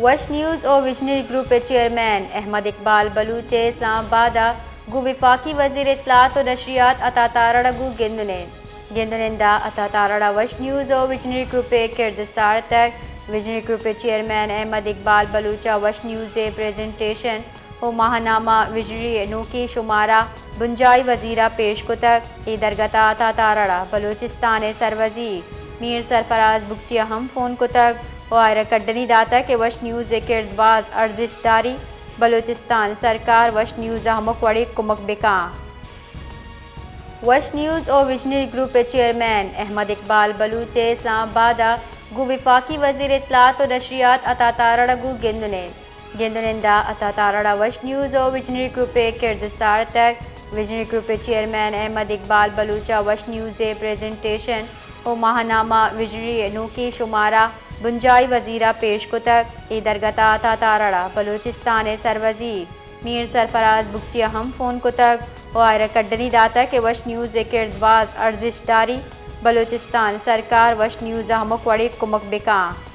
وش نیوز ءُ visionary group ءِ چیئرمین احمد اقبال بلوچ ءِ اسلام آباد ءَ گوں وفاقی وزیر اطلاعات ءُ نشریات عطا تارڑ ءَ گوں گند ءُ نند۔ گند ءُ نند ءَ عطا تارڑ ءَ وش نیوز ءُ وژنری گروپ ءِ کرد ساڑتگ۔ وژنری گروپ ءِ چیئرمین احمد اقبال بلوچ ءَ وش نیوز ءِ پریزنٹیشن ءُ ماہنامہ، وژنری ءِ نوکیں شمارہ بنجاہی وزیر ءَ پیش کتگ۔ اے درگت ءَ عطا تارڑ ءَ بلوچستان ءِ سروزیر میر سرفراز بگٹی ءَ ہم فون کتگ ءُ آئرا کڈنی داتگ کہ وش نیوز ءِ کرد باز ارزشت داری، بلوچستان سرکار وش نیوز ءَ ہمک وڑیں کمک بکاں۔ وش نیوز ءُ وژنری گروپ ءِ چیئرمین احمد اقبال بلوچ ءِ اسلام آباد ءَ گوں وفاقی وزیر اطلاعات ءُ نشریات عطا تارڑ ءَ گوں گند ءُ نند۔ گند ءُ نند ءَ عطا تارڑ ءَ وش نیوز ءُ وژنری گروپ ءِ کرد ساڑتگ۔ وژنری گروپ ءِ چیئرمین احمد اقبال بلوچ ءَ وش نیوز ءِ پریزنٹیشن ءُ ماہنامہ، وژنری ءِ نوکیں شمارہ بنجاہی وزیر ءَ پیش کتگ۔ اے درگت ءَ عطا تارڑ ءَ بلوچستان ءِ سروزیر میر سرفراز بگٹی ءَ ہم فون کتگ ءُ آئرا کڈنی داتگ کہ وش نیوز ءِ کرد باز ارزشت داری، بلوچستان سرکار وش نیوز ءَ ہمک وڑیں کمک بکاں۔